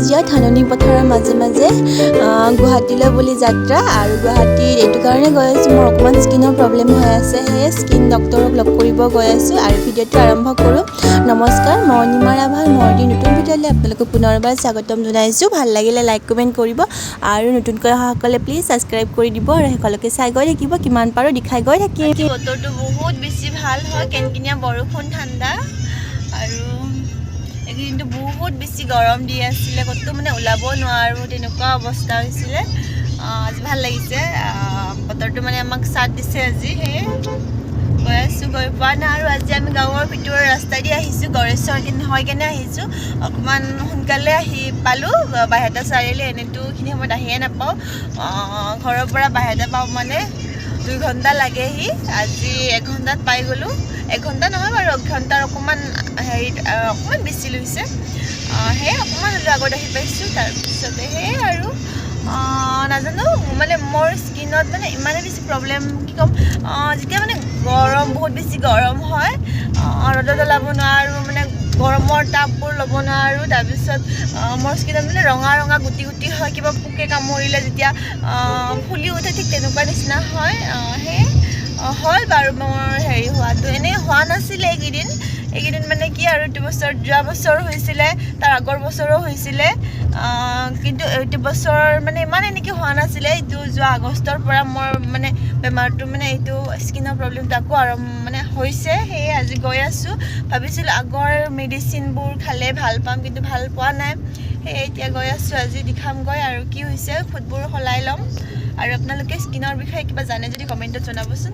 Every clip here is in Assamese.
সেউজীয়া ধাননি পথাৰৰ মাজে মাজে গুৱাহাটীলৈ বুলি যাত্ৰা। আৰু গুৱাহাটীত এইটো কাৰণে গৈ আছোঁ, মোৰ অকণমান স্কিনৰ প্ৰব্লেম হৈ আছে, সেয়ে স্কিন ডক্টৰক লগ কৰিব গৈ আছোঁ। আৰু ভিডিঅ'টো আৰম্ভ কৰোঁ। নমস্কাৰ, মই অনিমা ৰাভা। মোৰ এটি নতুন ভিডিঅ'লৈ আপোনালোকক পুনৰবাৰ স্বাগতম জনাইছোঁ। ভাল লাগিলে লাইক, কমেণ্ট কৰিব আৰু নতুনকৈ অহাসকলে প্লিজ ছাবস্ক্ৰাইব কৰি দিব আৰু শেষলৈকে চাই গৈ থাকিব। কিমান পাৰোঁ দেখাই গৈ থাকিম। বতৰটো বহুত বেছি ভাল হয়, কেনকেনীয়া বৰষুণ, ঠাণ্ডা। আৰু এইকেইদিনটো বহুত বেছি গৰম দি আছিলে, ক'তো মানে ওলাব নোৱাৰোঁ তেনেকুৱা অৱস্থা হৈছিলে। আজি ভাল লাগিছে, বতৰটো মানে আমাক চাথ দিছে আজি। সেয়ে গৈ আছোঁ, গৈ পোৱা নাই। আৰু আজি আমি গাঁৱৰ ভিতৰৰ ৰাস্তা দি আহিছোঁ, গড়েশ্বৰ হৈ কেনে আহিছোঁ। অকণমান সোনকালে আহি পালোঁ, বাইহাটা চাৰিআলি। এনেইতো এইখিনি সময়ত আহিয়ে নাপাওঁ। ঘৰৰ পৰা বাইহাটা পাওঁ মানে 2 ঘণ্টা লাগেহি, আজি 1 ঘণ্টাত পাই গ'লোঁ। 1 ঘণ্টা নহয় বাৰু, 1 ঘণ্টাৰ অকণমান হেৰিত অকণমান বেছি লৈছে। সেয়ে অকণমান হ'লেও আগত আহি পাইছোঁ। তাৰপিছতে সেয়ে আৰু নাজানো, মানে মোৰ স্কিনত মানে ইমানেই বেছি প্ৰব্লেম, কি ক'ম, যেতিয়া মানে গৰম, বহুত বেছি গৰম হয়, ৰ'দত ওলাব নোৱাৰোঁ, মানে গৰমৰ তাপবোৰ ল'ব নোৱাৰোঁ। তাৰপিছত মোৰ স্কিনত মানে ৰঙা ৰঙা গুটি গুটি হয়, কিবা পোকে কামুৰিলে যেতিয়া ফুলি উঠে, ঠিক তেনেকুৱা নিচিনা হয়। সেয়ে হ'ল বাৰু, মোৰ হেৰি হোৱাটো এনেই হোৱা নাছিলে এইকেইদিন। এইকেইদিন মানে কি আৰু, এইটো বছৰ, যোৱা বছৰ হৈছিলে, তাৰ আগৰ বছৰো হৈছিলে, কিন্তু এইটো বছৰ মানে ইমান এনেকৈ হোৱা নাছিলে। এইটো যোৱা আগষ্টৰ পৰা মোৰ মানে বেমাৰটো, মানে এইটো স্কিনৰ প্ৰব্লেমটো আকৌ আৰম্ভ মানে হৈছে। সেয়ে আজি গৈ আছোঁ। ভাবিছিলোঁ আগৰ মেডিচিনবোৰ খালে ভাল পাম, কিন্তু ভাল পোৱা নাই। সেয়ে এতিয়া গৈ আছোঁ, আজি দেখামগৈ আৰু কি হৈছে, ফুডবোৰ সলাই ল'ম। আৰু আপোনালোকে স্কিনৰ বিষয়ে কিবা জানে যদি কমেণ্টত জনাবচোন।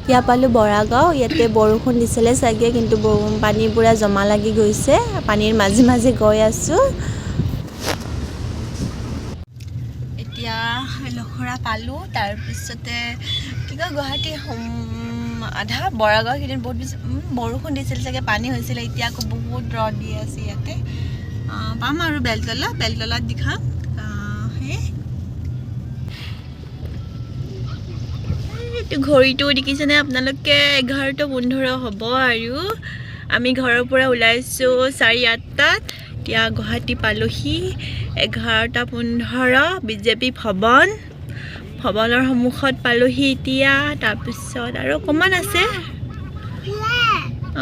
ইয়াৰ পালোঁ বৰাগাঁও। ইয়াতে বৰষুণ দিছিলে চাগে, কিন্তু পানী পূৰা জমা লাগি গৈছে। পানীৰ মাজে মাজে গৈ আছোঁ। এতিয়া লখৰা পালোঁ। তাৰপিছতে কি কয়, গুৱাহাটী আধা বৰাগাঁও। সেইদিন বহুত বেছি বৰষুণ দিছিল চাগে, পানী হৈছিলে। এতিয়া আকৌ বহুত ৰ'দ দি আছে ইয়াতে। পাম আৰু বেলতলা, বেলতলাত দেখাম। সেই এইটো ঘড়ীটো দেখিছেনে আপোনালোকে? 11:15 হ'ব আৰু আমি ঘৰৰ পৰা ওলাইছোঁ 8:30ত। এতিয়া গুৱাহাটী পালোহি 11:15। বিজেপি ভৱনৰ সন্মুখত পালোহি এতিয়া। তাৰপিছত আৰু অকণমান আছে।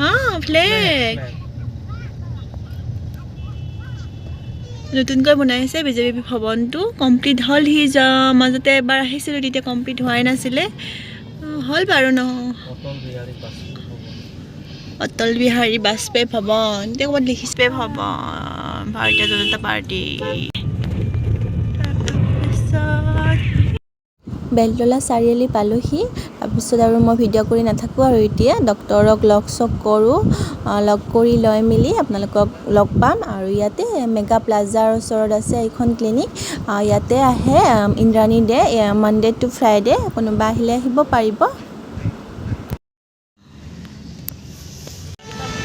অঁ, ফ্লেগ নতুনকৈ বনাইছে। বিজেপি ভৱনটো কমপ্লিট হ'ল। সি মাজতে এবাৰ আহিছিলোঁ, তেতিয়া কমপ্লিট হোৱাই নাছিলে। হ'ল বাৰু ন। অটল বিহাৰী বাজপেয়ী ভৱন, এতিয়া ক'ৰবাত লিখিছে ভৱন, ভাৰতীয় জনতা পাৰ্টি। তাৰপিছত বেলতলা চাৰিআলি পালোহি। তাৰপিছত আৰু মই ভিডিঅ' কৰি নাথাকোঁ আৰু এতিয়া ডক্টৰক লগ চগ কৰোঁ। লগ কৰি লৈ মেলি আপোনালোকক লগ পাম। আৰু ইয়াতে মেগা প্লাজাৰ ওচৰত আছে এইখন ক্লিনিক। ইয়াতে আহে ইন্দ্ৰাণী দে, মানডে টু ফ্ৰাইডে। কোনোবা আহিলে আহিব পাৰিব।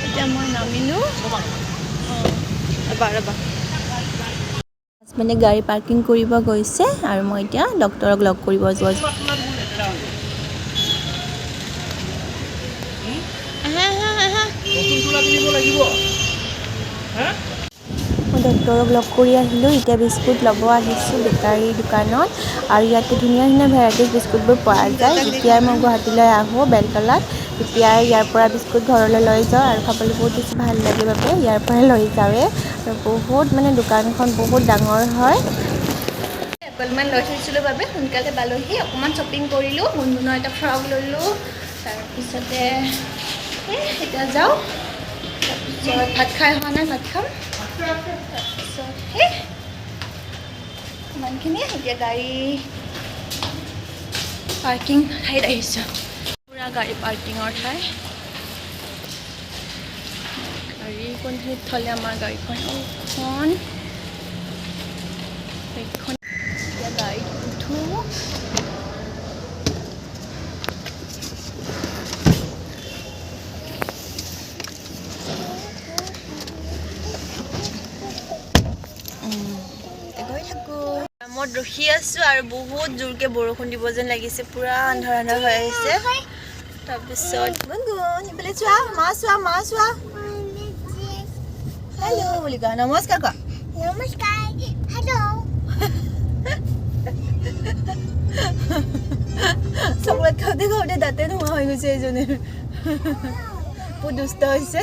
এতিয়া মই নামিলোঁ। ৰ'বা ৰ'বা, হাজবেণ্ডে গাড়ী পাৰ্কিং কৰিব গৈছে আৰু মই এতিয়া ডক্টৰক লগ কৰিব যোৱা। আহা আহা আহা। মই ডক্টৰক লগ কৰি আহিলোঁ। এতিয়া বিস্কুট ল'ব আহিছোঁ বেকাৰী দোকানত। আৰু ইয়াতে ধুনীয়া ধুনীয়া ভেৰাইটিজ বিস্কুটবোৰ পোৱা যায়। যেতিয়াই মই গুৱাহাটীলৈ আহোঁ বেলতলাত, তেতিয়াই ইয়াৰ পৰা বিস্কুট ঘৰলৈ লৈ যাওঁ আৰু খাবলৈ বহুত বেছি ভাল লাগে বাবে ইয়াৰ পৰাই লৈ যাওঁৱে। আৰু বহুত মানে দোকানখন বহুত ডাঙৰ হয়। এপইণ্টমেণ্ট লৈ থৈছিলোঁ বাবে সোনকালে পালোহি। অকণমান শ্বপিং কৰিলোঁ, গুণগুণৰ এটা ফ্ৰক ল'লোঁ। তাৰপিছতে এতিয়া যাওঁ। তাৰপিছত ভাত খাই হোৱা নাই, ভাত খাম। তাৰপিছত সেই ইমানখিনিয়ে। এতিয়া গাড়ী পাৰ্কিং ঠাইত আহিছোঁ, পূৰা গাড়ী পাৰ্কিঙৰ ঠাই। গাড়ী কোনখিনিত থ'লে আমাৰ গাড়ীখন? এইখন, এইখন। এতিয়া গাড়ীত উঠোঁ। গৈ থাকোঁ। মোৰ গৰচকত ৰখি আছোঁ আৰু বহুত জোৰকৈ বৰষুণ দিব যেন লাগিছে, পূৰা আন্ধাৰ আন্ধাৰ হৈ আহিছে। তাৰপিছত গুণগুণ, ইফালে চোৱা, মা চোৱা, মা চোৱা, হেল্ল' বুলি কোৱা, নমস্কাৰ কোৱা। নমস্কাৰ, হেল্ল'। চকলেট খাওঁতে খাওঁতে দাঁতে নোহোৱা হৈ গৈছে এজনীৰ, বহুত দুষ্ট হৈছে।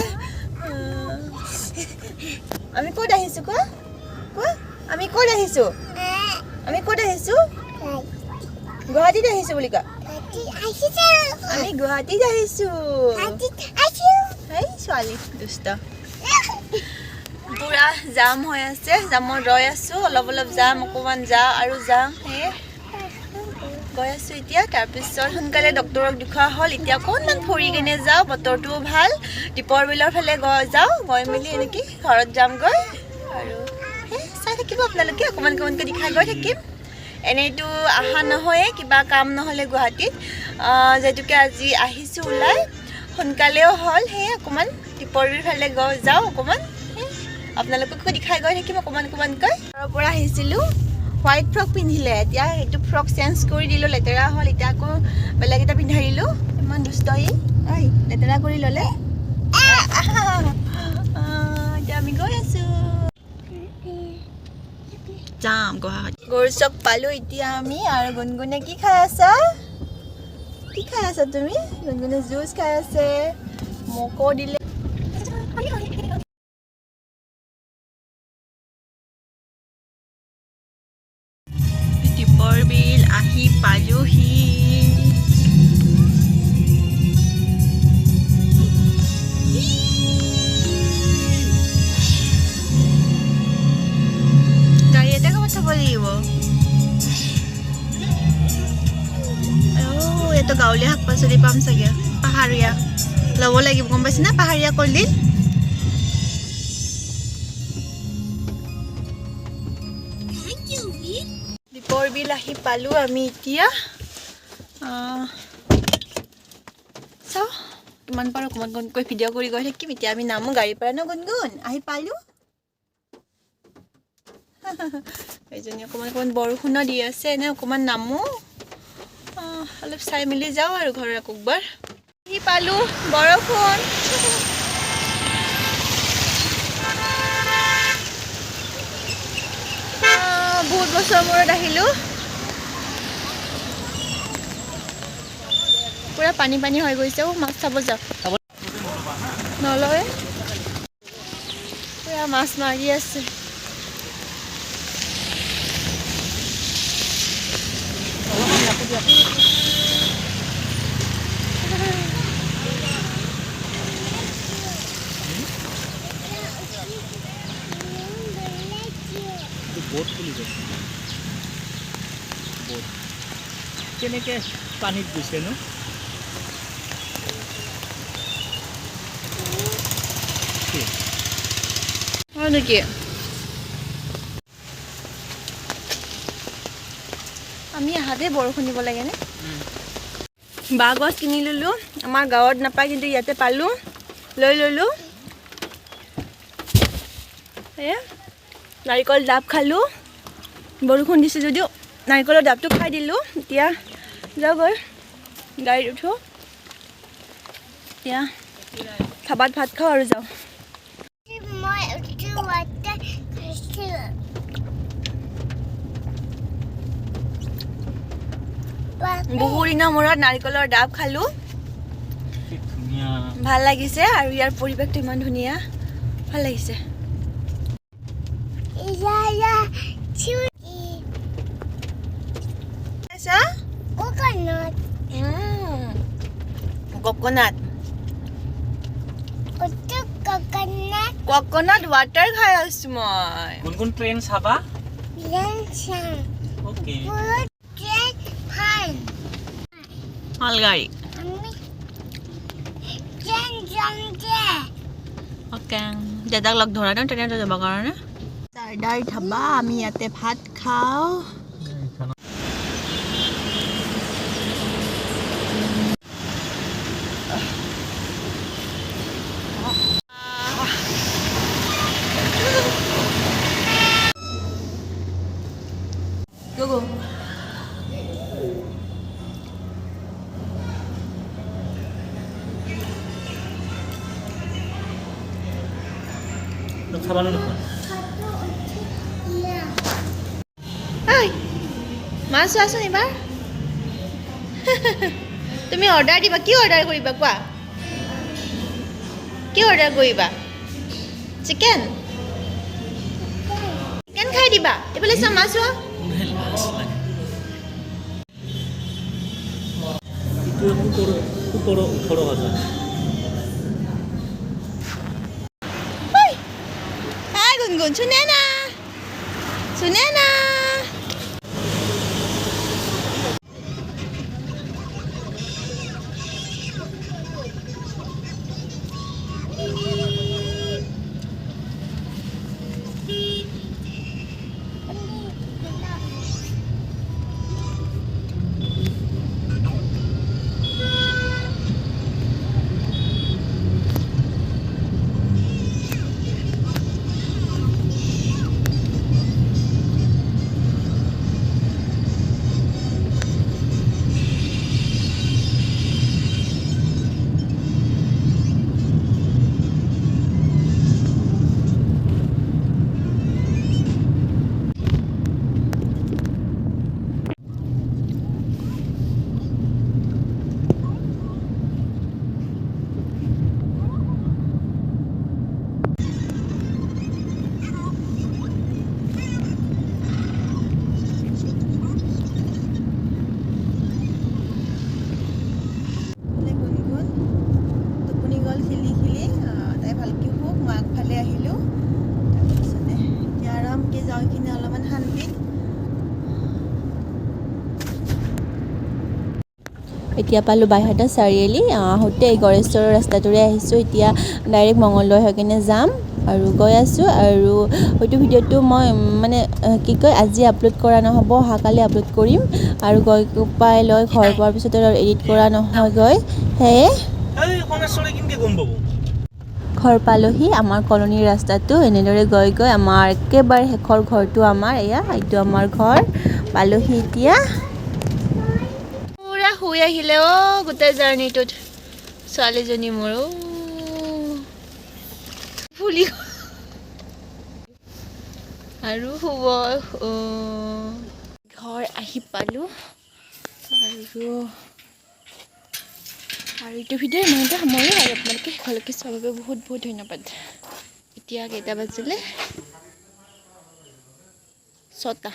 আমি ক'ত আহিছোঁ কোৱা, কোৱা, আমি ক'ত আহিছোঁ? আমি ক'ত আহিছোঁ? গুৱাহাটীত আহিছোঁ বুলি কোৱা। আমি গুৱাহাটীত আহিছোঁ। হেই ছোৱালী দুষ্ট, পূৰা জাম হৈ আছে, জামত ৰৈ আছোঁ। অলপ অলপ যাম, অকণমান যাওঁ আৰু যাম, সেয়ে গৈ আছোঁ এতিয়া। তাৰপিছত সোনকালে ডক্তৰক দেখুওৱা হ'ল, এতিয়া অকণমান ফুৰি কেনে যাওঁ, বতৰটোও ভাল। দীপৰ বিলৰ ফালে গৈ যাওঁ, গৈ মেলি এনেকৈ ঘৰত যামগৈ। আৰু সেই চাই থাকিব আপোনালোকে, অকণমান অকণমানকৈ দেখাই গৈ থাকিম। এনেইতো অহা নহয়ে কিবা কাম নহ'লে গুৱাহাটীত, যিহেতুকে আজি আহিছোঁ ওলাই, সোনকালেও হ'ল, সেয়ে অকণমান দীপৰ বিল ফালে গৈ যাওঁ অকণমান, আপোনালোককো দেখাই গৈ থাকিম অকণমান অকণমানকৈ। ঘৰৰ পৰা আহিছিলোঁ, হোৱাইট ফ্ৰক পিন্ধিলে, এতিয়া সেইটো ফ্ৰক চেঞ্জ কৰি দিলোঁ, লেতেৰা হ'ল, এতিয়া আকৌ বেলেগ এটা পিন্ধাই দিলোঁ। ইমান দুষ্ট ই, ঐ লেতেৰা কৰি ল'লে। এতিয়া আমি গৈ আছোঁ, যাম গুৱাহাটী। গৰচক পালোঁ এতিয়া আমি। আৰু গুণগুণে কি খাই আছা? কি খাই আছা তুমি? গুণগুণে জুচ খাই আছে, মোকো দিলে। দীপৰ বিল আহি পালোহি। গাড়ী এটা পঠাব লাগিব। ইয়াতো গাঁৱলীয়া শাক পাচলি পাম চাগে, পাহাৰীয়া ল'ব লাগিব, গম পাইছে না? পাহাৰীয়া কলডিল। দীপৰ বিল আহি পালোঁ আমি এতিয়া। চাওঁ কিমান পাৰোঁ অকণমান অকণমানকৈ ভিডিঅ' কৰি গৈ থাকিম। এতিয়া আমি নামো গাড়ীৰ পৰা ন গুণগুণ, আহি পালোঁ। এইজনী অকণমান অকণমান বৰষুণো দি আছে, এনে অকণমান নামো, অলপ চাই মেলি যাওঁ আৰু ঘৰৰ আকৌ একবাৰ। আহি পালোঁ, বৰষুণ। বহুত বছৰৰ মূৰত আহিলোঁ, পূৰা পানী পানী হৈ গৈছে। অ' মাছ চাব যাওঁ, নলয়, পূৰা মাছ মাৰি আছে। বোট বুলি কৈছে, বোট কেনেকৈ পানীত গৈছে নো? হয় নেকি? আমি আহাতে বৰষুণ দিব লাগেনে? বাঁহগছ কিনি ল'লোঁ, আমাৰ গাঁৱত নাপায় কিন্তু ইয়াতে পালোঁ, লৈ ল'লোঁ। এয়া নাৰিকল ডাব খালোঁ, বৰষুণ দিছে যদিও নাৰিকলৰ ডাবটো খাই দিলোঁ। এতিয়া যাওঁগৈ, গাড়ীত উঠোঁ, এতিয়া ধাবাত ভাত খাওঁ আৰু যাওঁ। বহু দিনৰ মূৰত নাৰিকলৰ ডাব খালোঁ, ভাল লাগিছে। আৰু ইয়াৰ পৰিৱেশটো ইমান ধুনীয়া, ভাল লাগিছে। ককনাট, ককনাট ৱাটাৰ খাই আছো মই। কোন কোন ট্ৰেইন চাবা? অ'কে। মালগাড়ী। অ'কে, দেউতাক লগ ধৰা ন ট্ৰেইনতে যাবৰ কাৰণে। চাৰ্দাৰ ধাবা, আমি ইয়াতে ভাত খাওঁ। Go go. খাবানো নোখোৱা? ঐ মা, চোৱাচোন এইবাৰ। তুমি অৰ্ডাৰ দিবা, কি অৰ্ডাৰ কৰিবা কোৱা? কি অৰ্ডাৰ কৰিবা? চিকেন? চিকেন খাই দিবা। এইফালে চোৱা মা, চোৱা। মোৰহে লাজ লাগে। এইটো 17, 18,000। ঐ হাই গুণগুণ, চুনে না, চুনে না। গুণগুণ টোপনি গ'ল খেলি খেলি। তাই ভালকৈ শুওক, মই আগফালে আহিলোঁ। তাৰপিছতে এতিয়া আৰামকৈ যাওঁ এইখিনি অলপমান শান্তিত। এতিয়া পালোঁ বাইহাটা চাৰিআলি। আহোঁতে এই গড়েশ্বৰৰ ৰাস্তাটোৰে আহিছোঁ। এতিয়া ডাইৰেক্ট মঙলদৈ হৈ কিনে যাম আৰু গৈ আছোঁ। আৰু হয়তো ভিডিঅ'টো মই মানে কি কয়, আজি আপলোড কৰা নহ'ব, অহাকালি আপলোড কৰিম। আৰু গৈ পাই লৈ ঘৰ পোৱাৰ পিছতে আৰু এডিট কৰা নহয়গৈ, সেয়ে। এই কণেশ্বৰে কেনেকৈ গম পাব? ঘৰ পালোহি। আমাৰ কলনীৰ ৰাস্তাটো এনেদৰে গৈ গৈ আমাৰ একেবাৰে শেষৰ ঘৰটো আমাৰ এয়া, এইটো আমাৰ ঘৰ পালোহি। এতিয়া পুৰা শুই আহিলে অ' গোটেই জাৰ্ণিটোত ছোৱালীজনী মোৰ। অ' ফুলি গ'ল। আৰু শুব। অ'। ঘৰ আহি পালোঁ আৰু আৰু এইটো ভিডিঅ' ইমানতে সামৰোঁ আৰু আপোনালোকে শেষলৈকে চোৱাৰ বাবে বহুত বহুত ধন্যবাদ। এতিয়া কেইটা বাজিলে? 6টা।